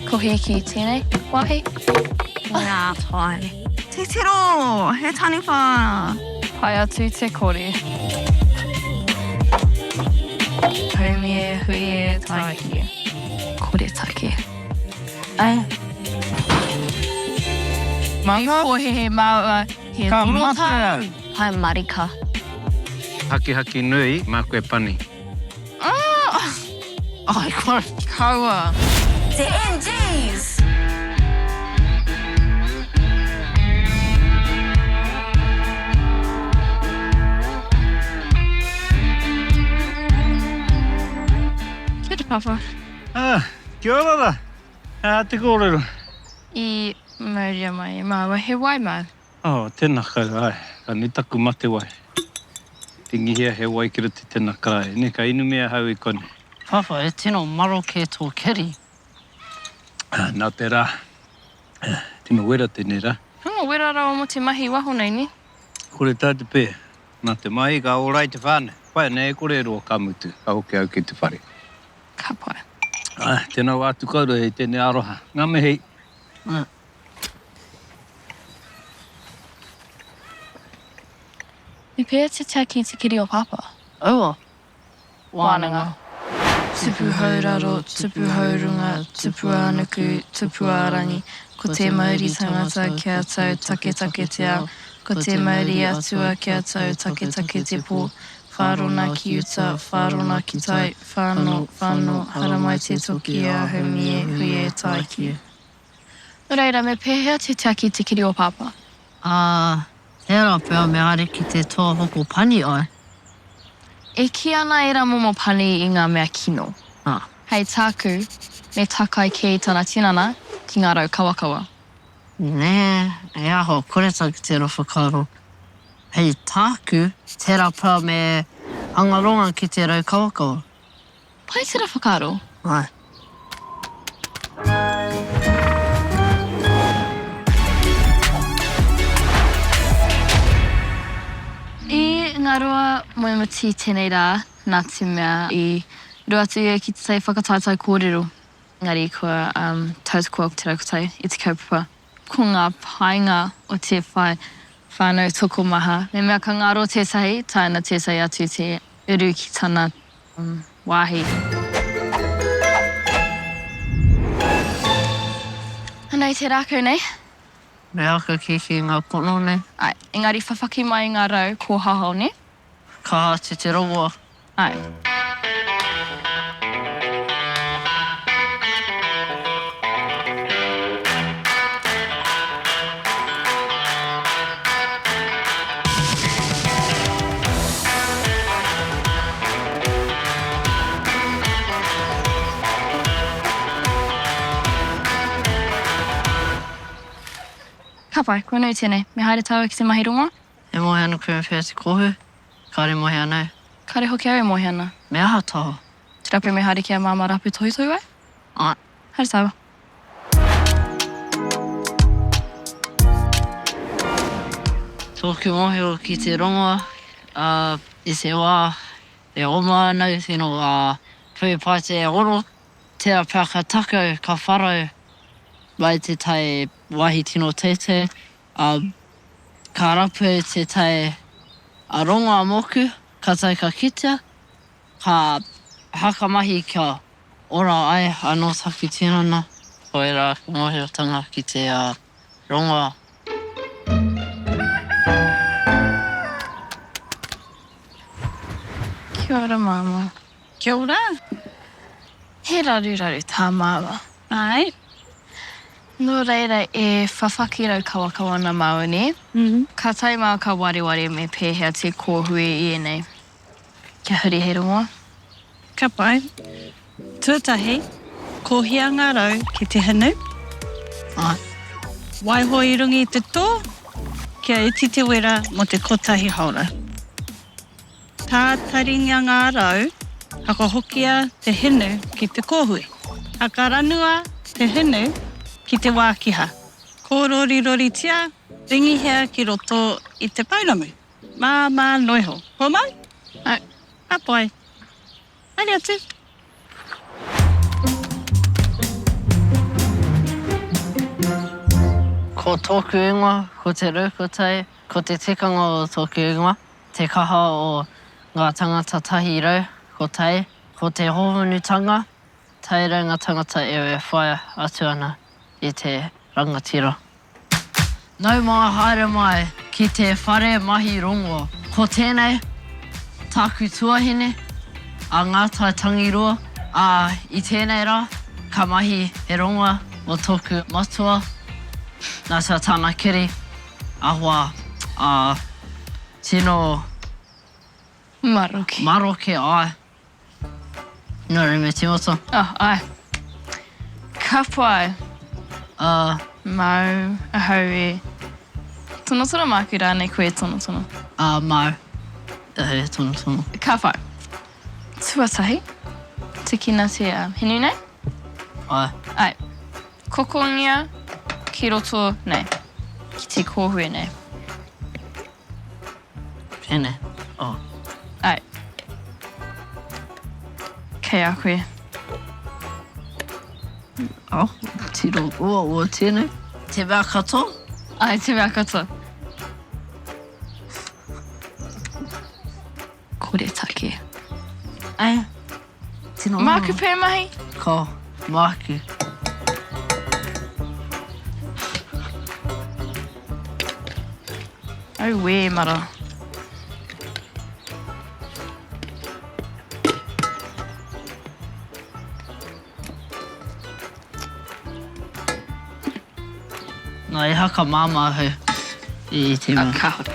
Ko Hiki tēnei wāhi. Ngā tai. Titiro! He taniwha! Pai atu te kore. Haumi e, hui e, taiki. Koretake. Ai. I pōhēhē māua he Ka mate torotā. au. Pai marika. Hakihaki nui, māku e pani. Ah! Ai, kua Kaua. Te MGs! Kia ora Papa. Ah, kia ora ra. He aha te kōrero? I mauria mai e māua he wai māu. Oh, tena kau, ae, ka nui taku matewai. Tingihia he wai ki roto i tena karaehe, ne, ka inumi ahau i konei. Papa, e tino maroke tō keri. Ah, nā te rā, tino wera tēnei rā. Tino wera rawa mō te mahi i waho nei, nē? Kore tā te pē. Nā te mahi ka ora ai te whānau. Pai ana e kore e roa ka mutu, ka hoki au ki te whare. Ka pai. Ah, tēnā wā atu koutou i tēnei aroha. Ngā mihi. Me pēhea te tiaki i te kiri o Pāpā? Aua. Wānanga. Tupu hauraro, tupu haurunga, tupu ā-nuku, tupu ā-rangi, ko te mauri tangata kia tau taketake te ao, ko te mauri atua kia tau taketake te pō, whārona ki uta, whārona ki tai, whano, whano, haramai te toki a Haumie, hui e Tāiki. Nō reira, me pēhea te tiaki i te kiri o Pāpā? Ā, tērā pea me haere ki te toa hoko pani ai. E kī ana ērā momo pani i ngā mea kino. Ā. Hei tāku, me takai kē i tana tinana ki ngā rau kawakawa. Nē, he aha, kore taku tērā whakaaro. Hei tāku, tērā pea me hanga ronga ki te rau kawakawa. Pai tera whakaaro. Ae. I ngaroa moemiti tenei ra na te mea i ru atu ia ki te whakataetae korero engari kua tautokoa te raukotai i te kaupapa. Ko ngā painga o te whai whānau tokomaha, me mea ka ngaro tētahi, tae ana tētahi atu te uru ki tana wāhi. Anei te rākau nei. Me aka kēkē ngā pono nei. Āe, engari whawhaki mai ngā rau kōhahao nē? Kaha atu te rongoa. Āe. Ka pai, kua nui tēnei. Me haere tāua ki te mahi rongoa? E moe ana koe me whea te kōhu? Kāre moe ana au. Kāre hoki au e moe ana. Me aha tāua? Te rapu me haere ki a Māmā rapu tohutohu ai? Āe. Haere tāua. Tōku mōhio ki te rongoa, ā, i te wā e oma ana au tino, ā, pui pai te oro, tērā pea ka takau, ka wharau mai te tai wāhi tino teitei, ā, ka rapu te tai rongoa mōku, ka tae ka kitea, ka hakamahi kia ora ai anō taku tinana. Koirā aku mōhiotanga ki te rongoa. Kia ora Māmā. Kia ora. He raruraru tā māua. Āe. Nō reira e whawhaki raukawakawa ana māua nē? Ka tae māua ka wareware me pēhea te kōhue i ēnei. Kia huri hei rongoa. Ka pai. Tuatahi, kohia ngā rau ki te hinu. Āe. Waiho i runga i te tō, kia iti te wera mō te kotahi haora. Tātaringia ngā rau, whakahokia te hinu ki te kōhue. Whakaranua te hinu ki te wākiha. Kōroriroritia, ringihia ki roto i te pounamu. Māmā noa iho. Kua mau? Āe. Ka pai. Haere atu. Ko tōku ingoa, ko Te Rūkotai, ko te tikanga o tōku ingoa, te kaha o ngā tangata 101, ko te hōhonutanga, tae ngā tangata e whai atu ana i te rangatira. Nau mai haere mai ki te whare mahi rongoa. Ko tēnei tāku tuahine, a Ngātai Tangiroa, ā, i tēnei rā, ka mahi he rongoa mō tōku matua, nā tā tāna keri, awa, ā, tino. Maroke. Maroke, āe. Nō reira me tīmata. Oh, āe. Ka pai. Ā. Māu ahau e tonotono, māku rānei koe e tonotono? Ā, māu ahau e tonotono. Ka pai. Tuatahi, tikina te hinu nei. Āe. Āe. Kokongia ki roto nei, ki te kōhue nei. Tēnei. Oh. Ai. Kei a koe. Oh, tiro uaua tēnei. Te mea katoa? Ai, te mea katoa. Koretake. Ai, Tino Māku pē mahi? Ka, māku. Auē, mara. Nā, e haka māmā ahau i te mea. Ka hoki.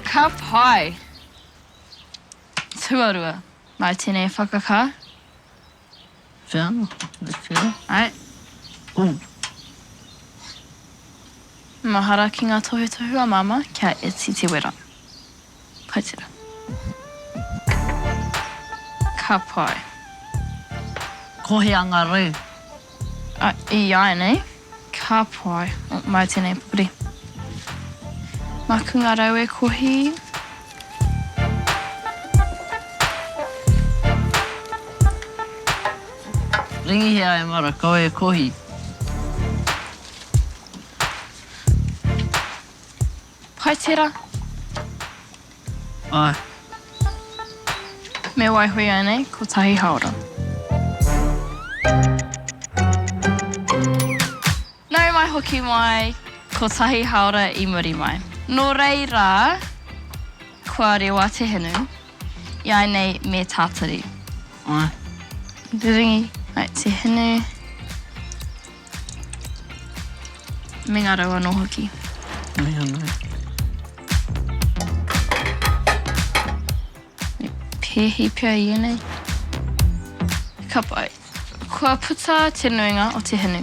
Ka pai. Tuarua. Mai tenei whakaka. Whea ana? Me whea? Ae. Ooh. Mahara ki nga tohutohu a Mama kia iti te wera. Pai tera. Ka pai. Kohi a nga rau. A, i ianei. Ka pai. Oh, mai tenei pupuri. Maku nga rau e kohi. Ringihia e mara, kaua e kohi. Pai tera. Ae. Me waiho ianei, kotahi haora. Nau mai hoki mai, kotahi haora i muri mai. Nō reira, kua rewa te hinu, ianei me tātari. Ae. Riringi ai te hinu. Me ngā rau anō hoki. Me anō. Me pēhi pea i ēnei. Ka pai. Kua puta te nuinga o te hinu.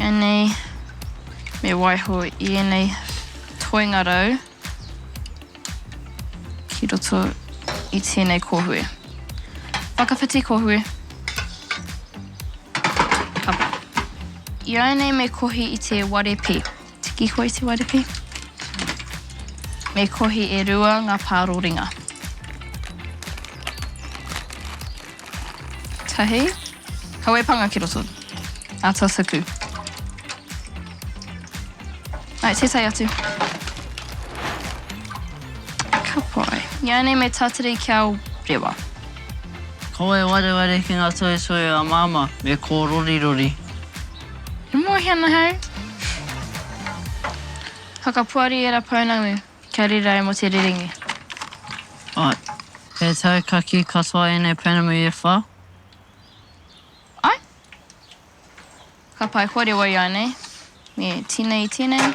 Ēnei, me waiho i ēnei toenga rau ki roto i tēnei kōhue. Whakawhiti kōhue. Ka pai. Iāianei me kohi i te warepī. Tiki koe i te warepī. Me kohi e rua ngā pāroringa. Tahi. Kawe panga ki roto. Ata suku. Ai, tētahi atu. Ka pai. Iāianei me tātari kia rewa. Kaua e wareware ki ngā toetoe a Māmā me kōrorirori. E mōhio ana ahau. Whakapoari era pounamu kia rere ai mo te riringi. Ae. He tau ka ki katoa enei pounamu e wha. Ae. Ka pai kua rewa ianei. Me tinei tenei.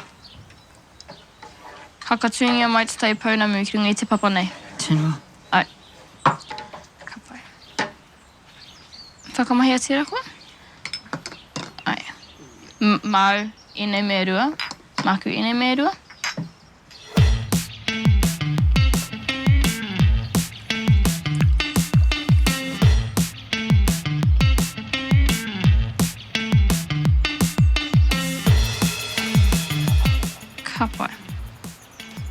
Whakatūngia mai te tai pounamu ki runga i te papa nei. Tena. Ae. Ka pai. Whakamahia tērā koa? Ae. Māu ēnei mea e rua. Māku ēnei mea e rua. Ka pai.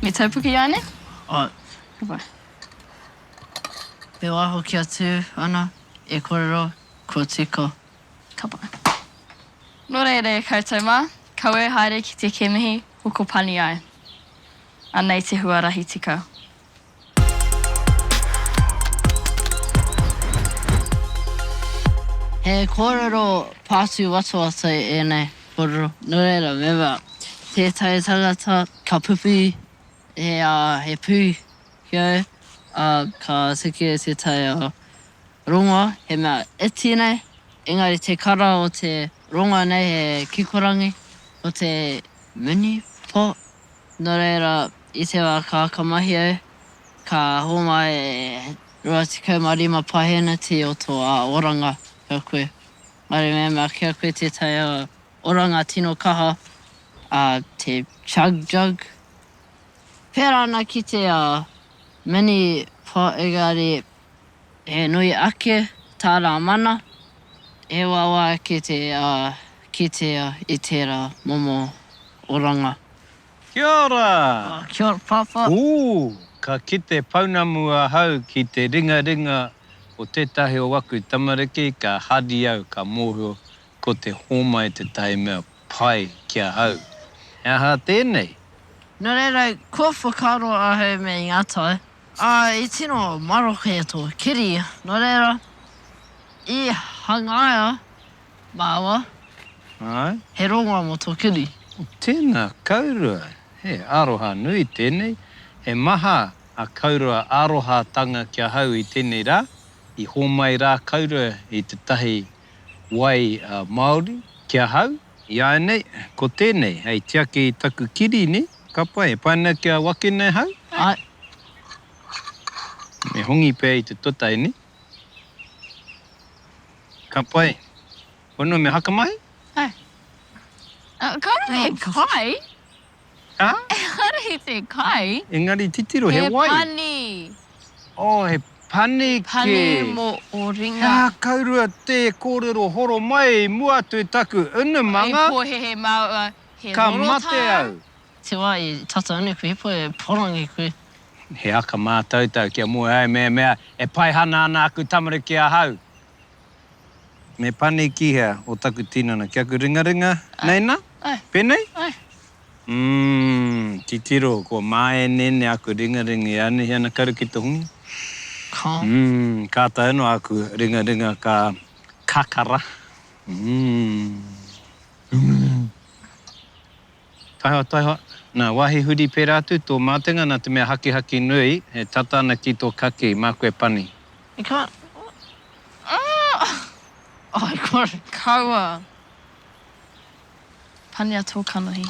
Me taupuki ianei? Ae. Ka pai. Me waiho kia tū ana e korero kua tika. Ka pai. Nō reira e koutou mā. Kaua e haere ki te kemihi, hoko pani ai. Anei te huarahi tika. He kōrero pātūwatawata ēnei kōrero. Nō reira, mēnā tētahi tangata ka pupuhi he pū ki a au, ā, ka tiki e tētahi rongoa, he mea iti nei, engari te kara o te rongoa nei he kikorangi, ko te mini pot. Nō reira, i te wā ka whakamahi au, ka hōmai e 25 paheneti o tō oranga ki a koe. Engari mēnā ki a koe tētahi oranga tino kaha, te chug jug, pērā ana ki te mini pot engari he nui ake tāna mana, he uaua ake te kitea i tērā momo oranga. Kia ora! Kia ora Pāpā. Ooh, ka kite pounamu ahau ki te ringaringa o tētahi o aku tamariki, ka hari au, ka mōhio ko te hōmai tētahi mea pai ki ahau. He aha tēnei? Nō reira, kua whakaaro ahau me ngā tai, ā, i tino maroke tō kiri, nō reira, i hangaia Māua. Āe. He rongoa mō tō kiri. Tēnā kaurua, he aroha nui tēnei. He maha a kaurua arohatanga ki ahau i tēnei rā. I hōmai rā kaurua i tētahi wai Māori ki ahau. Iāianei, ko tēnei hei tiaki i taku kiri, nē? Ka pai, e pai ana kia wakina ahau? Āe. Me hongi pea i te totai, nē? Ka pai. Whanau me hakamahi? Ai. Kāore he kai. Ha? Ehara i te kai. Engari titiro, he wai. He pani. Oh, he pani kē. Pani mō ō ringa. He aha kaurua tē kōrero horo mai i mua atu i taku unumanga? I pōhēhē māua he rorotā. Ka mate au. Te wā i tata anu koe, he poe porangi koe. He aka mātautau kia moe ai mehemea e paihana ana aku tamariki ahau. Me pani ki hea o taku tinana? Ki aku ringaringa nei na? Penei? Umm, titiro, kua māeneene aku ringaringa i anihi ana karu ki te hongi. Umm, kātahi anō aku ringaringa ka kakara. Umm. Taihoa, taihoa. Nā, wāhi huri pērā atu tō mātenga nā te mea hakihaki nui e tata ana ki tō kakī, māku e pani. You can't. Oh, I got it. Kaua. Pania tō kanohi.